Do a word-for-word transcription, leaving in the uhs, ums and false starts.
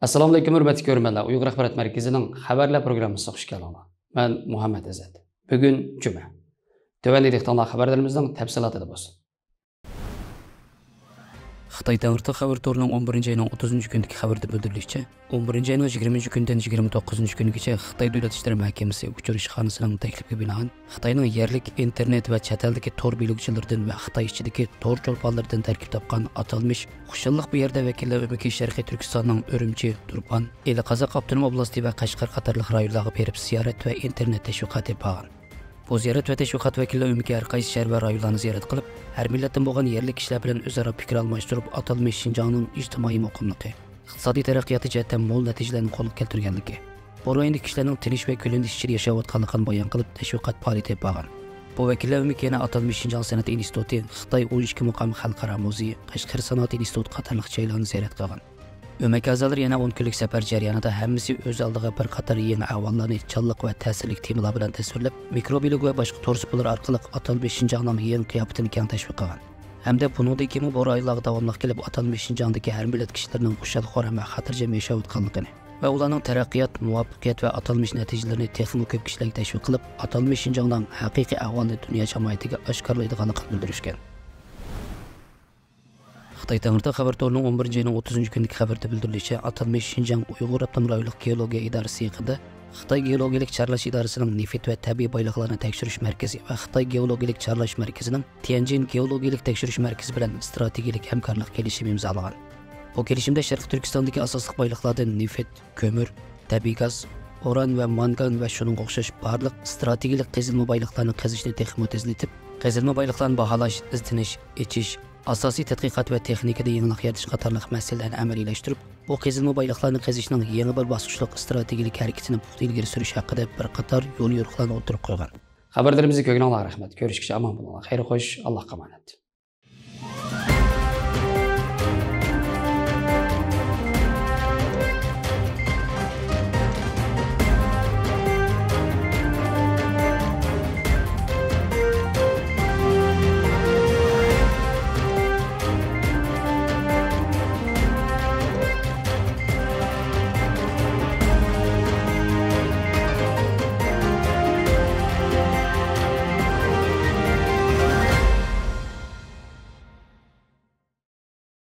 ئەسسالامۇئەلەيكۇم، ھۆرمەتلىك كۆرۈرمەنلەر. ئۇيغۇر ئاخبارات مەركىزىنىڭ خەۋەرلەر پروگراممىسىغا خۇش كەلدىڭلار. مەن مۇھەممەد ئىززەت. بۈگۈن جۈمە. تۆۋەندە دىققىتىڭلار خەۋەرلىرىمىزنىڭ تەپسىلاتىدا بولسۇن. خىتاي تەڭرىتاغ خەۋەر تورىنىڭ ئون بىرىنچى ئاينىڭ ئوتتۇزىنچى كۈنىدىكى خەۋىرىدە بىلدۈرۈلۈشىچە، ئون بىرىنچى ئاينىڭ يىگىرمىنچى كۈنىدىن يىگىرمە توققۇزىنچى كۈنىگىچە خىتاي دۆلەت ئىشلىرى مەھكىمىسى ئۇچۇر ئىشخانىسىنىڭ تەكلىپىگە بىنائەن، خىتاينىڭ يەرلىك ئىنتېرنېت ۋە چەت ئەلدىكى تور بىلوگچىلىرىدىن ۋە خىتاي ئىچىدىكى تور چولپانلىرىدىن تەركىب تاپقان ئاتالمىش خۇشاللىق بۇ يەردە ۋەكىللەر ئۆمىكى شەرقىي تۈركىستاننىڭ ئۈرۈمچى، تۇرپان، ئىلى قازاق ئاپتونوم ئوبلاستى ۋە قەشقەر قاتارلىق رايونلارغا بېرىپ زىيارەت ۋە ئىنتېرنېت تەشۋىقاتى ئېلىپ بارغان. بۇ زىيارەت ۋە تەشۋىقات ۋەكىللىرى ئۆمىكى ھەر قايسى شەھەر ۋە رايونلارنى زىيارەت قىلىپ، ھەر مىللەتتىن بولغان يەرلىك كىشىلەر بىلەن ئۆزئارا پىكىر ئالماشتۇرۇپ، ئاتالمىش شىنجاڭنىڭ ئىجتىمائىي مۇقىملىقى، ئىقتىسادىي تەرەققىياتى جەھەتتە مول نەتىجىلەرنى قولغا كەلتۈرگەنلىكى، بۇ رايوندىكى كىشىلەرنىڭ تىنچ ۋە گۈللىنىش ئىچىدە ياشاۋاتقانلىقىنى بايان قىلىپ، تەشۋىقات پائالىيىتى ئېلىپ بارغان. بۇ ۋەكىللەر ئۆمىكى يەنە ئاتالمىش شىنجاڭ سەنئەت ئىنستىتۇتى، خىتاي ئون ئىككى مۇقام خەلقئارا مۇزېيى، قەشقەر سانائەت ئىنستىتۇتى قاتارلىق جايلارنى زىيارەت قىلغان. ئۆمەك ئەزالىرى يەنە ئون كۈنلۈك سەپەر جەريانىدا ھەممىسى ئۆز ئالدىغا بىر قاتار يېڭى ئەھۋاللارنى جانلىق ۋە تەسىرلىك تېمىلار بىلەن تەسۋىرلەپ، مىكروبىلوگ ۋە باشقا تور سۇپىلىرى ئارقىلىق ئاتالمىش شىنجاڭنىڭ يېڭى قىياپىتىنى كەڭ تەشۋىق قىلغان ھەمدە بۇنىڭدىن كېيىنمۇ بۇ رايونلارغا داۋاملىق كېلىپ، ئاتالمىش شىنجاڭدىكى ھەر مىللەت كىشىلىرىنىڭ خۇشال، خۇرام ۋە خاتىرجەم ياشاۋاتقانلىقىنى ۋە ئۇلارنىڭ تەرەققىيات، مۇۋەپپەقىيەت ۋە ئاتالمىش نەتىجىلىرىنى تېخىمۇ كۆپ كىشىلەرگە تەشۋىق قىلىپ، ئاتالمىش شىنجاڭنىڭ ھەقىقىي ئەھۋالىنى دۇنيا جامائىتىگە ئاشكارىلايدىغانلىقىنى بىلدۈرۈشكەن. خىتاي تەڭرىتاغ خەۋەر تورىنىڭ ئون بىرىنچى ئاينىڭ ئوتتۇزىنچى كۈنىدىكى خەۋىرىدە بىلدۈرۈلۈشىچە، ئاتالمىش شىنجاڭ ئۇيغۇر ئاپتونوم رايونلۇق گېئولوگىيە ئىدارىسى يېقىندا خىتاي گېئولوگىيىلىك چارلاش ئىدارىسىنىڭ نېفىت ۋە تەبىئىي بايلىقلارنى تەكشۈرۈش مەركىزى ۋە خىتاي گېئولوگىيىلىك چارلاش مەركىزىنىڭ تيەنجىن گېئولوگىيىلىك تەكشۈرۈش مەركىزى بىلەن ئىستراتېگىيىلىك ھەمكارلىق كېلىشىمى ئىمزالىغان. بۇ كېلىشىمدە شەرقىي تۈركىستاندىكى ئاساسلىق بايلىقلاردىن نېفىت، كۆمۈر، تەبىئىي گاز، ئۇران ۋە مانگان ۋە شۇنىڭغا ئوخشاش بارلىق ئىستراتېگىيىلىك قېزىلما بايلىقلارنى قېزىشنى تېخىمۇ تېزلىتىپ، قېزىلما بايلىقلارنى باھالاش، ئىزدىنىش، ئېچىش، ئاساسىي تەتقىقات ۋە تېخنىكىدا يېڭىلىق يارىتىش قاتارلىق مەسىلىلەرنى ئەمەلىيلەشتۈرۈپ، بۇ قېزىلما بايلىقلارنى قېزىشنىڭ يېڭى بىر باسقۇچلۇق ئىستراتېگىيىلىك ھەرىكىتىنى پۇختا ئىلگىرى سۈرۈش ھەققىدە بىر قاتار يوليورۇقلارنى ئوتتۇرىغا قويغان. خەۋەرلىرىمىزنى كۆرگىنىڭلارغا رەھمەت. كۆرۈشكىچە ئامان بولۇڭلار. خەير خوش، ئاللاھقا ئامانەت.